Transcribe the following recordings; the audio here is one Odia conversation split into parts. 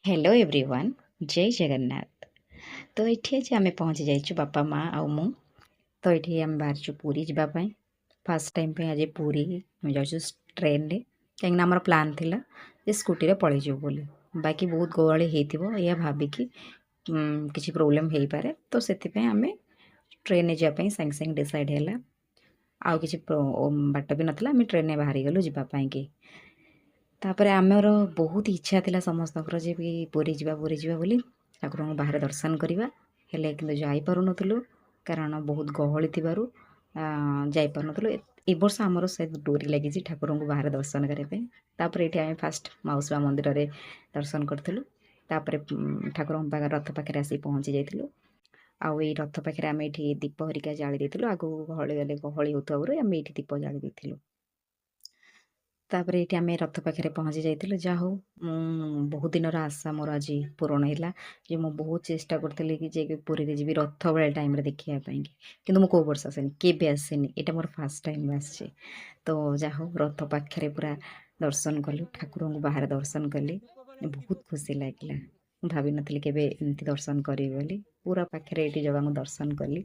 ହ୍ୟାଲୋ ଏଭ୍ରିୱାନ୍, ଜୟ ଜଗନ୍ନାଥ। ତ ଏଠି ଆଜି ଆମେ ପହଞ୍ଚି ଯାଇଛୁ, ବାପା, ମା ଆଉ ମୁଁ। ତ ଏଠି ଆମେ ବାହାରିଛୁ ପୁରୀ ଯିବା ପାଇଁ। ଫାର୍ଷ୍ଟ ଟାଇମ୍ ପାଇଁ ଆଜି ପୁରୀ ଆମେ ଯାଉଛୁ ଟ୍ରେନରେ, କାହିଁକିନା ଆମର ପ୍ଲାନ୍ ଥିଲା ଯେ ସ୍କୁଟିରେ ପଳେଇଯିବୁ ବୋଲି। ବାକି ବହୁତ ଗହଳି ହେଇଥିବ ଏହା ଭାବିକି କିଛି ପ୍ରୋବ୍ଲେମ୍ ହେଇପାରେ, ତ ସେଥିପାଇଁ ଆମେ ଟ୍ରେନରେ ଯିବା ପାଇଁ ସାଙ୍ଗେ ସାଙ୍ଗେ ଡିସାଇଡ଼୍ ହେଲା। ଆଉ କିଛି ବାଟ ବି ନଥିଲା, ଆମେ ଟ୍ରେନରେ ବାହାରିଗଲୁ ଯିବା ପାଇଁକି। ତାପରେ ଆମର ବହୁତ ଇଚ୍ଛା ଥିଲା ସମସ୍ତଙ୍କର ଯେ ବି ପୁରୀ ଯିବା, ପୁରୀ ଯିବା ବୋଲି, ଠାକୁରଙ୍କୁ ବାହାରେ ଦର୍ଶନ କରିବା। ହେଲେ କିନ୍ତୁ ଯାଇପାରୁନଥିଲୁ, କାରଣ ବହୁତ ଗହଳି ଥିବାରୁ ଯାଇପାରୁନଥିଲୁ। ଏ ବର୍ଷ ଆମର ସେ ଡୋରି ଲାଗିଛି ଠାକୁରଙ୍କୁ ବାହାରେ ଦର୍ଶନ କରିବା ପାଇଁ। ତାପରେ ଏଇଠି ଆମେ ଫାଷ୍ଟ ମାଉସୀ ମା ମନ୍ଦିରରେ ଦର୍ଶନ କରିଥିଲୁ। ତାପରେ ଠାକୁରଙ୍କ ପାଖରେ, ରଥ ପାଖରେ ଆସି ପହଞ୍ଚି ଯାଇଥିଲୁ। ଆଉ ଏଇ ରଥ ପାଖରେ ଆମେ ଏଇଠି ଦୀପ ହରିକା ଜାଳି ଦେଇଥିଲୁ। ଆଗକୁ ଗହଳି ଗଲେ ଗହଳି ହେଉଥିବାରୁ ଆମେ ଏଇଠି ଦୀପ ଜାଳି ଦେଇଥିଲୁ। ତାପରେ ଏଇଠି ଆମେ ରଥ ପାଖରେ ପହଞ୍ଚି ଯାଇଥିଲୁ। ଯାହା ହଉ, ମୁଁ ବହୁତ ଦିନର ଆଶା ମୋର ଆଜି ପୂରଣ ହେଲା ଯେ ମୁଁ ବହୁତ ଚେଷ୍ଟା କରୁଥିଲି କି ଯେ ପୁରୀରେ ଯିବି ରଥ ବେଳେ ଟାଇମ୍ରେ ଦେଖିବା ପାଇଁକି। କିନ୍ତୁ ମୁଁ କେଉଁ ବର୍ଷ ଆସେନି, କେବେ ଆସେନି, ଏଇଟା ମୋର ଫାର୍ଷ୍ଟ ଟାଇମ୍ ଆସିଛି। ତ ଯାହା ହଉ, ରଥ ପାଖରେ ପୁରା ଦର୍ଶନ କଲୁ, ଠାକୁରଙ୍କୁ ବାହାରେ ଦର୍ଶନ କଲି, ବହୁତ ଖୁସି ଲାଗିଲା। ମୁଁ ଭାବିନଥିଲି କେବେ ଏମିତି ଦର୍ଶନ କରିବି ବୋଲି। ପୁରା ପାଖରେ ଏଇଠି ଜଗାଙ୍କୁ ଦର୍ଶନ କଲି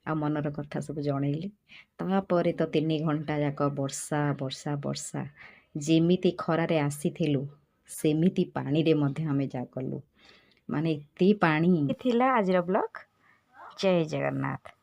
ଆଉ ମନର କଥା ସବୁ ଜଣେଇଲି। ତାପରେ ତ 3 ଘଣ୍ଟା ଯାକ ବର୍ଷା, ବର୍ଷା, ବର୍ଷା। ଯେମିତି ଖରାରେ ଆସିଥିଲୁ, ସେମିତି ପାଣିରେ ମଧ୍ୟ ଆମେ ଯା କଲୁ, ମାନେ ଏତେ ପାଣି ଥିଲା। ଆଜିର ବ୍ଲଗ୍। ଜୟ ଜଗନ୍ନାଥ।